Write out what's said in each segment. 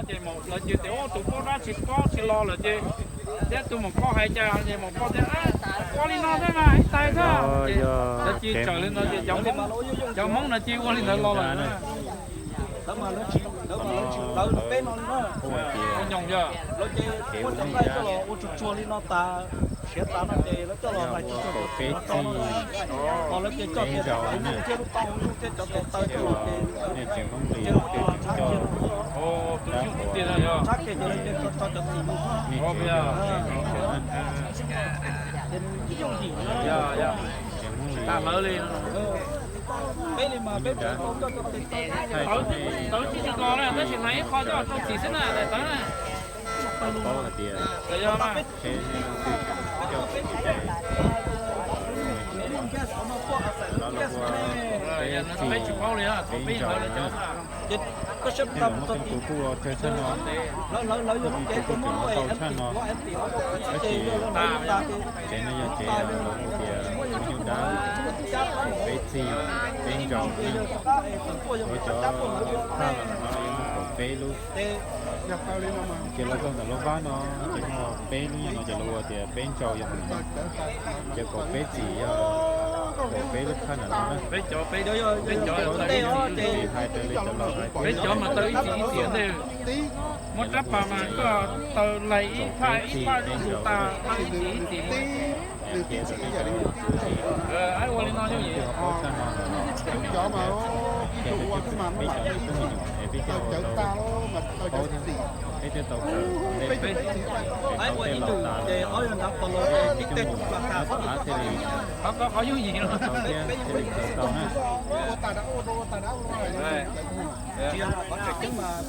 Ces lawv cia tias tus poj dab tsis paub tsis lo lawm ces, thiab tus muam poj hais cas ces muam poj tias, ua li no xwb mas ib tais xwb. Ces lawv cia tsawm li no ces cov Hmoob no cia ua li ntawd los lawm na. Lawv mas lawv tsis, lawv mas lawv tsis tawv li peb no li na. Nyoos yog lawv ces muab cov nqaij coj los ua tsuag tsuag li no tas, siav tas no ces lawv coj los hlais tsuag tsuag cov txiv no tau. Ho lawv ces coj tias cov nyuj thiab lub taub hau nyuj thiab cov tes taw coj los ces, ces lawv coj los tshab kiag, tshab kiag ces lawv ces tso cov txiv no. Ces nws yooj yim tas lawv li. Peb li mas peb tsis tau coj cov tes taw, tawv tsis tsis kos na, tab sis hlais ib qho coj rau txiv xwb na, daim tawv na. Yog mas. Peb tsis paub li, thaum peb hlawv lawv cov. Ces koj saib tab tus kuj ua tsawg tshaj no, hlawv hlawv yog lub cev kuj muab ua tshaj no, tab sis tsev no yog tsev los tias nyuj dab, peb txig, peb ntsau, ua cov thaj los no yuav muaj kaum peb lub. Ces los txog ntawm lub vab no ces muaj peb lub, nyob no ces lawv ua tias peb ntsau yog, ces kaum peb txig yog kaum peb lub thaj ntawm no na. Peb cov, peb cov, ces hais raws li cov laus hais, peb cov mas taw ib txim ib txim ntej, muab rab pas mas koj taw laig ib phaj ib phaj zuj zus tas, taw ib txim ib txim. Ua li no yooj yim. Cov mas ib tug ua xwb mas, peb cov ib tug me nyuam es peb cov ua tau, peb thiaj tau kawm, peb ua ib tug ces ob yog nrad pos los ces tej tus plas tas, qhov yooj yim no, peb thiaj li kawm tau na. Ua tas dab ua rau ua tas dab ua rau tsis yog qhov tseem ceeb mas.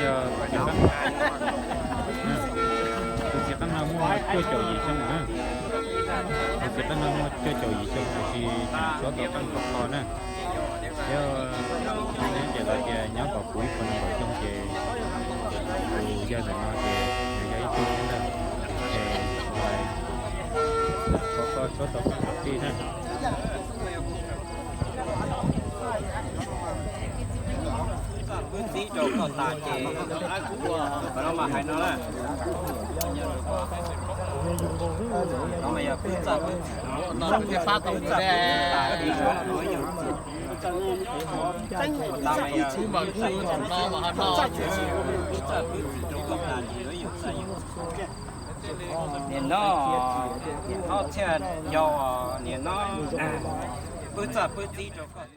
Yog, tus txiv qeej no muaj cuaj caum yim xyoo na. Tus txiv qeej no muaj cuaj caum yim xyoo tiam sis tseem tshuav tau qeej nkaus qho na. Yog nyob ces lawv tias nyob kom puv ib puas nees nkaum xyoo ces tus yawg ntawm no ces nws yog ib tug thiab ntag. Ces ua kom koj tshuav tau qeej kom tij na. Pwb txib rau koj tas ces, no mas hais no na. No mas yog pwb txaj pwb txim no. Pwb txaj pwb txim tas ces no yog, pwb txaj pwb txim rau koj tas ces no yog txaj yog. Niam no, niam no txhiaj yau, niam no pwb txaj pwb txib rau koj.